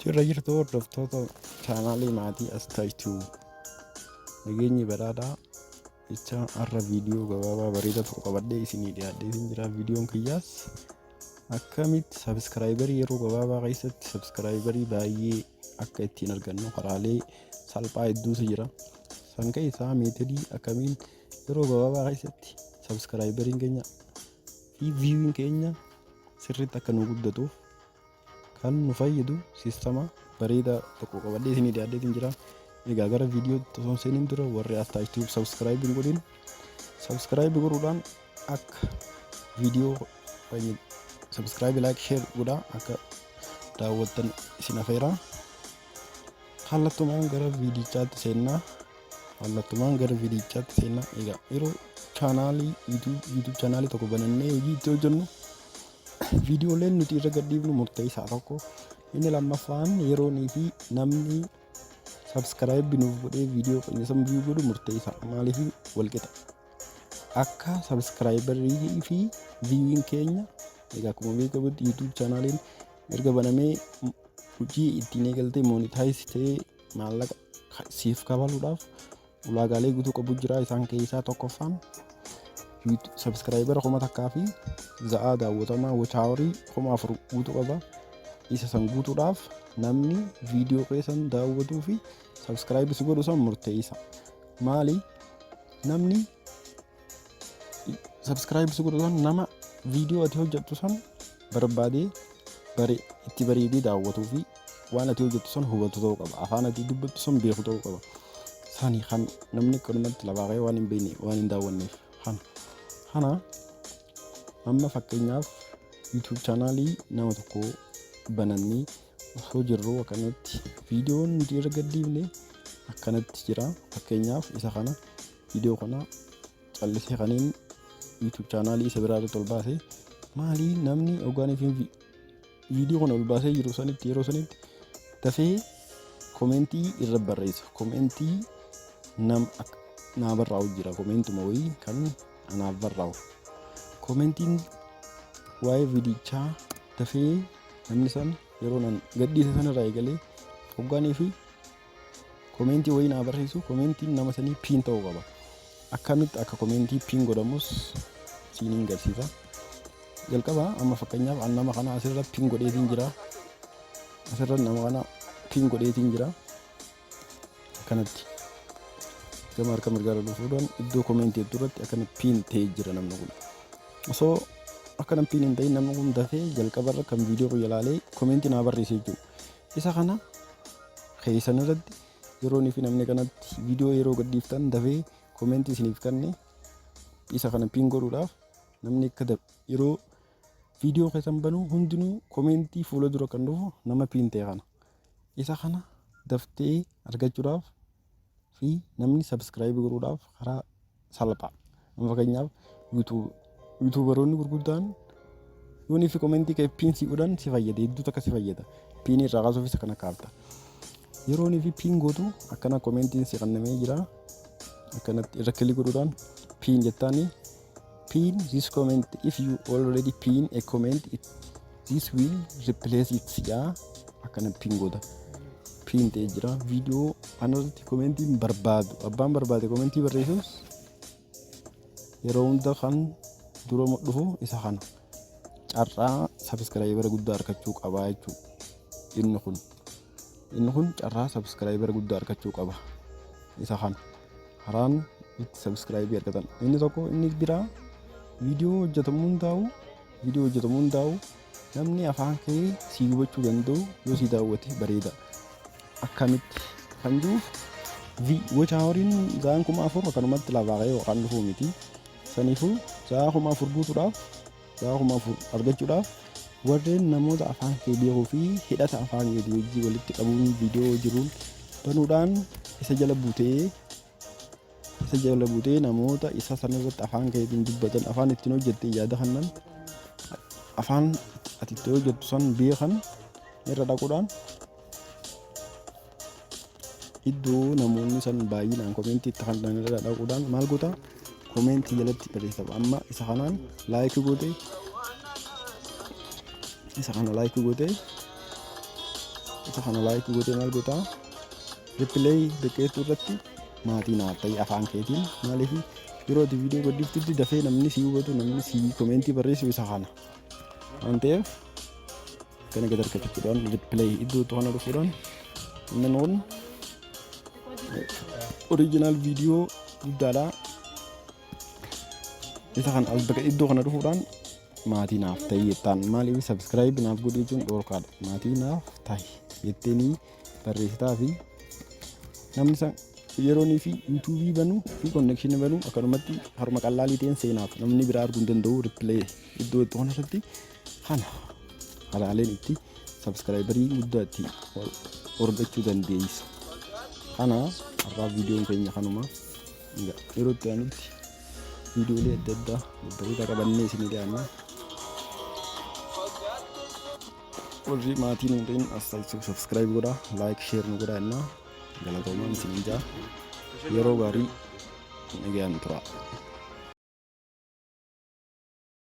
Jirra jirtu, hordoftoota chaanaalii maatii Astaayituu, nageenyi badhaadhaa jecha. Har'a viidiyoo gabaabaa bareedaa tokko qabadhee isinii dhiyaadhee isin jira. Viidiyoon kiyyaas akkamitti subscriberii yeroo gabaabaa keessatti subscriberii baay'ee akka ittiin argannu karaalee salphaa hedduutu jira. San keessaa methodii akkamiin yeroo gabaabaa keessatti subscriberiin keenya fi viewiin keenya sirriitti akka nu guddatuuf kan nu fayyadu systema bareedaa tokko qabadhee isinii dhiyaadheetiin jira. Egaa gara viidiyootti osoo hin seeniin dura, warri Astaa YouTube subscribe hin godhin subscribe godhuudhaan akka viidiyoo subscribe, like, share godhaa akka daawwattan isin afeera. Kallattumaan gara viidichaatti seennaa. Kallattumaan gara viidichaatti seennaa. Egaa yeroo chaanaalii YouTube chaanaalii tokko banannee hojii itti hojjennu, viidiyooleen nuti irra gadhiifnu murteessaa tokko. Inni lammaffaan yeroonii fi namni subscribe nuuf godhee viidiyoo keenya san view godhu murteessaa. Maaliif walqixa akka subscriberii fi viewiin keenya? Egaa akkuma beekamutti YouTube chaanaaliin erga banamee hojii ittiin eegaltee monetize ta'ee maallaqa siif kafaluudhaaf ulaagaalee guutuu qabu jira. Isaan keessaa tokkoffaan subscribera 1000 fi za'aa daawwatamaa, watch hourii 4000 guutuu qaba. Isa san guutuudhaaf namni viidiyoo keessan daawwatuu fi subscribe si godhu san murteessa. Maali, namni subscribe si godhu san nama viidiyoo ati hojjettu san barbaadee bare itti bareedee daawwatuu fi waan ati hojjettu san hubatu ta'uu qaba. Afaan ati dubbattu san beeku ta'uu qaba. Sani kan namni akkanumatti lafaa ka'ee waan hin beekne waan hin daawwanneef kana. Amma fakkeenyaaf YouTube chaanaalii nama tokko banannee osoo jirru akkanatti viidiyoon nuti irra gadhiifne akkanatti jira. Fakkeenyaaf isa kana, viidiyoo kana callisee kaniin YouTube chaanaalii isa biraa irratti ol baase. Maali, namni ogaanii fi viidiyoo kana ol baasee jiru sanitti yeroo sanitti dafee commentii irra barreessa. Commentii nam naa barraa'u jira, commentuma wayii kan anaaf barraa'u, commentiin waa'ee viidiyichaa dafee namni san yeroo nan gadhiise sanarraa eegalee hoggaanii fi commentii wayii naa barreessu, commentiin nama sanii pin ta'uu qaba. Akkamitti akka commentii pin godhamus siiniin garsiisa. Jalqaba amma fakkeenyaaf an nama kana asirra pin godheetiin jira. Asirra nama kana pin godheetiin jira. Akkanatti gama harka mirgaarra dhufuudhaan iddoo commentii irratti akkana pin ta'ee jira namni kun. Osoo akkana pin hin ta'in namni kun dafee jalqabarra kan viidiyoo kiyya ilaalee commentii naa barreesse jechuudha. Isa kana keessan irratti yeroo fi namni kanatti viidiyoo yeroo gadhiiftan dafee commentii isiniif kenne, isa kana pin godhuudhaaf namni akka yeroo viidiyoo keessan banuu hundinuu commentii fuula dura kan dhufu nama pin ta'e kana. Isa kana daftee argachuudhaaf fi namni subscribe godhuudhaaf karaa salphaa. Amma fakkeenyaaf YouTuberoonni gurguddaan yoonii fi commentii kee pin si godhan si fayyada, hedduu takka si fayyada. Pinii irraa kaasuufis akkana kaafta. Yeroonii fi pin gootu akkana commentiin si kennamee jira. Akkanatti irra click godhuudhaan pin jettaanii, "Pin this comment. If you already pin a comment, this will replace it" yaa akkana pin goota. Pin ta'ee jira. Viidiyoo kanarratti commentiin barbaadu, abbaan barbaade commentii barreessus, yeroo hunda kan dura dhufu isa kana carraa subscribera guddaa argachuu qabaa jechuudha. Inni kun carraa subscribera guddaa argachuu qaba. Isa kana karaan itti subscribeii argatan inni tokko. Inni biraa viidiyoo hojjetamuu hundaa'u namni afaan kee sii hubachuu danda'u yoo sii daawwate bareeda. Akkamitti kan jiruuf, watch houriin za'aan 4000 akkanumatti lafaa ka'ee kan dhufu miti. Saniifuu za'aa 4000 guutuudhaaf, za'aa 4000 argachuudhaaf, warreen namoota afaan kee beekuu fi hidhata afaan keetii wajjin walitti qabuun viidiyoo jiruun banuudhaan isa jala buutee namoota isa sanarratti afaan keetiin dubbatan, afaan ittiin hojjette yaada kannan afaan ati itti hojjettu san beekan irra dhaquudhaan, iddoo namoonni san baay'inaan commentii itti kannan irra dhaquudhaan maal goota? Commentii jalatti barreessa. Amma isa kanaan like goote, isa kana like goote. Isa kana like gootee maal gootaa? Reply bakkeettuu irratti maatii naaf ta'i afaan keetiin. Maaliif? Yeroo ati viidiyoo gadhiiftutti dafee namni si hubatu, namni si comment barreessu isa kana waan ta'eef, kana gad harkachuudhaan reply iddoo kana dhufuudhaan inni kun original viidiyoo guddaadha. Isa kan as bakka iddoo kana dhufuudhaan maatii naaf ta'i jettaan. Maaliif? Subscribe naaf godhi jechuun dhoorkaadha. Maatii naaf ta'i jetteenii barreessitaa fi namni san yeroonii fi YouTube banuu fi connection banuu akkanumatti haruma qallaalii ta'een seenaaf namni biraa arguu hin danda'u. Reply iddoo itti kana irratti kana karaaleen itti subscriber guddaa itti argachuu dandeessu. Kana har'aa viidiyoon keenya kanuma. Yeroo itti aanutti viidiyoolee adda addaa babbareedaa qabannee isinii dhiyaanna. Warri maatii nuun ta'in as subscribe godhaa, like, share nu godhaa jennaa. Galatoomaan isiniin jaa. Yeroo gaarii, nagayaan tura.